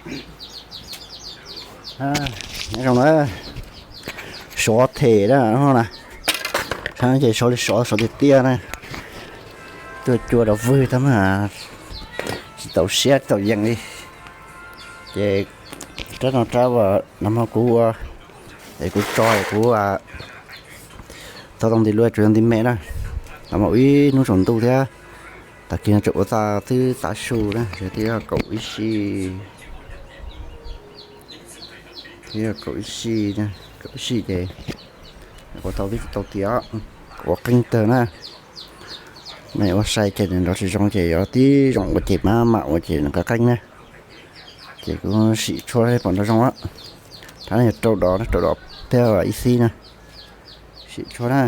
Nyob zoo na, sov them na no na, ces sov li sov, sov tiag tiag na, tuaj cua rau vwg tag mas tsis tau siab tsis tau yees li. Ces rab no rab uas nag hmo kuv ua, es kuv tso es kuv thauj tau nti lub tsuas yog nti me na. Nag hmo ua ib hnub tsaus ntuj thiab, tag kis no tseem ua txaj twb tav su na, twb yog kaum ib si, twb yog kaum ib si, kaum ib si ces ua tau twb tsis tau tiav, ua qeej tag na. Mej ua sai ces nws nrov tsis zoo ces yuav tib zoo ua ces mam mam ua ces nws qeeb qeeb na. Ces kuv sim tshuab pom nrov zoo. Rab no yog rau dos, rau dos thiab ib xib na. Sim tshuab na.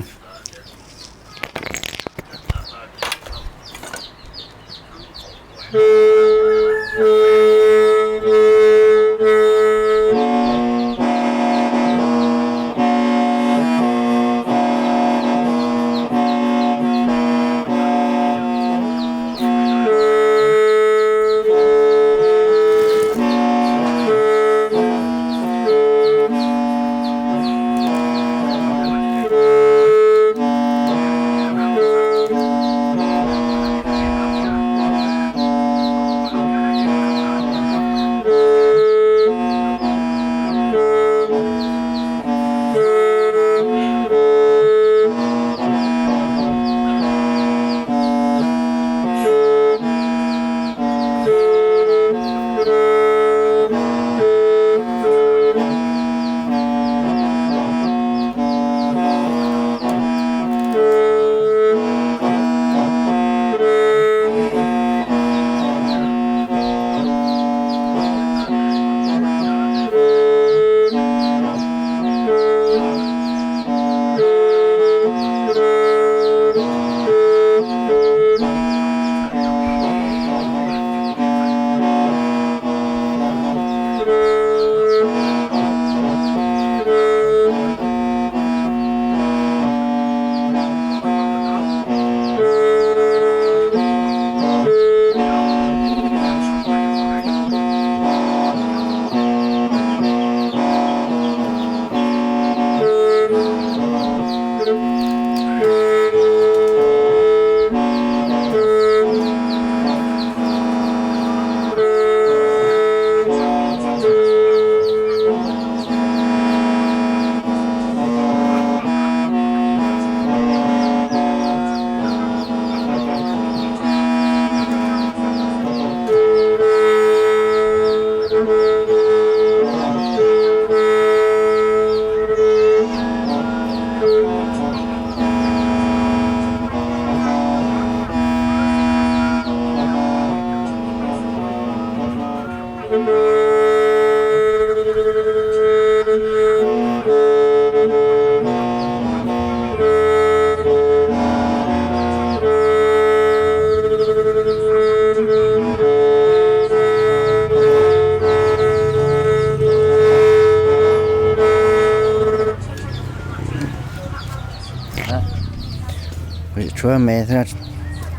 Tshuab me thiab,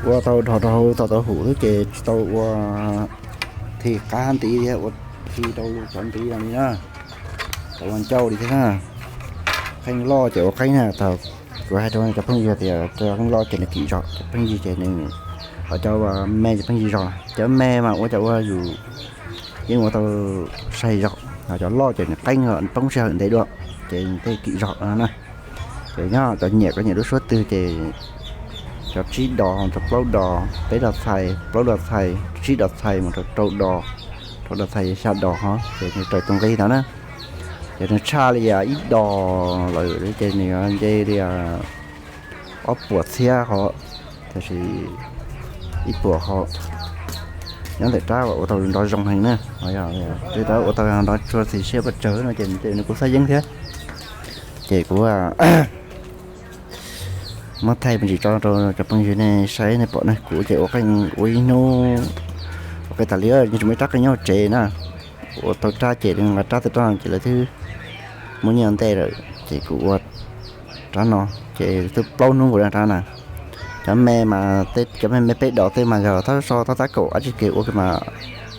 ua tau dhos rau hauv tau tau hum xwb ces tsis tau ua thi qab ntiv thiab ua thi rau cov ntiv no li na. Tau ua ncauj li thiab na. Qeej loj ces ua qeej na, thaum kuv hais rau cov phooj ywg tias cov qeej loj ces nws kim zog, cov pheej yig ces nws, ho cov me ces pheej yig zog. Cov me mas ua cov ua yus yeej ua tau sai zog, ho cov loj ces nws qeej os, poob sij hawm ntev dua, ces tej kim zog no na. Ces nyob cov nyiam, koj nyiam lub suab twg ces cov tsib dos, cov plaub dos, peb dos txhais, plaub dos txhais, tsib dos txhais mus rau rau dos, rau dos txhais xya dos ho ces nws raws tus nqi ntawd na. Ces nws tshaj li ib dos lawm ces nws yuav nce li ob puas txhiab ho, tiam sis ib puas ho. Nyob ntawm rab uas ua tau nrov zoo heev na, twb rab ua tau nrov tshua xis siab pes tsawg no ces nws kuj xab yeeb thiab. Ces kuv muab thaij me ntsis tso rau cov phooj ywg nej saib nej pom na. Kuv ces ua qeej ua ib hnub, ua qeej tas li, yeej tsis muaj ib rab qeej nyob hauv tsev na. Ua tau rab ces nqa rab tawg rab ces lawv twb muab nyiaj ntej lawm ces kuv ua rab no ces twb plaub hnub nkaus rab na. Cov me mas, cov me me peb dos tej mas yog thab so thab tab kaum dab tsi kev ua mas,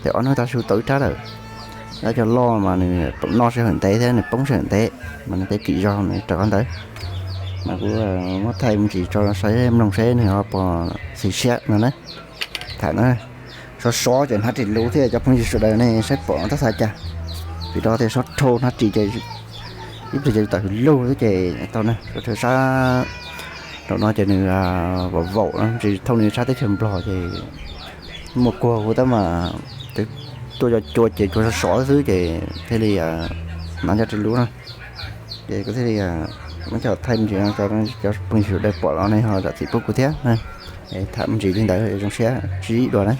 ces ob hnub tav su tau ib rab lawm. Dab cog loj mas nws noj sij hawm ntev thiab nws poob sij hawm ntev, mas nws tej kim zog nws raws qhov ntawd. Mas kuv muab thaij me ntsis tso saib mloog seb nws ho puas xis siab no na. Tham na, sov sov ces hnab ris lub thiab cov phooj ywg sawv daws nej saib pom tab xav cas. Vim rau tias sov rhau hnab ris ces ib pliag ces tawm hws lug xwb ces tau na. Sov rhau sab nraum no ces nws vaum vaum no, tsis thooj nws sab teb chaws Nplog ces muaj kuag huv tab mas twb tuaj cov cua ces cua sov sov xwb ces thiaj li hnav cov ris lub na. Ces kuv thiaj li muab coj thaij me ntsis no rau cov phooj ywg sawv daws pom los nej ho zam txim pub kuv thiab na. Tham me ntsis li ntawd, zoo siab tsib dua na.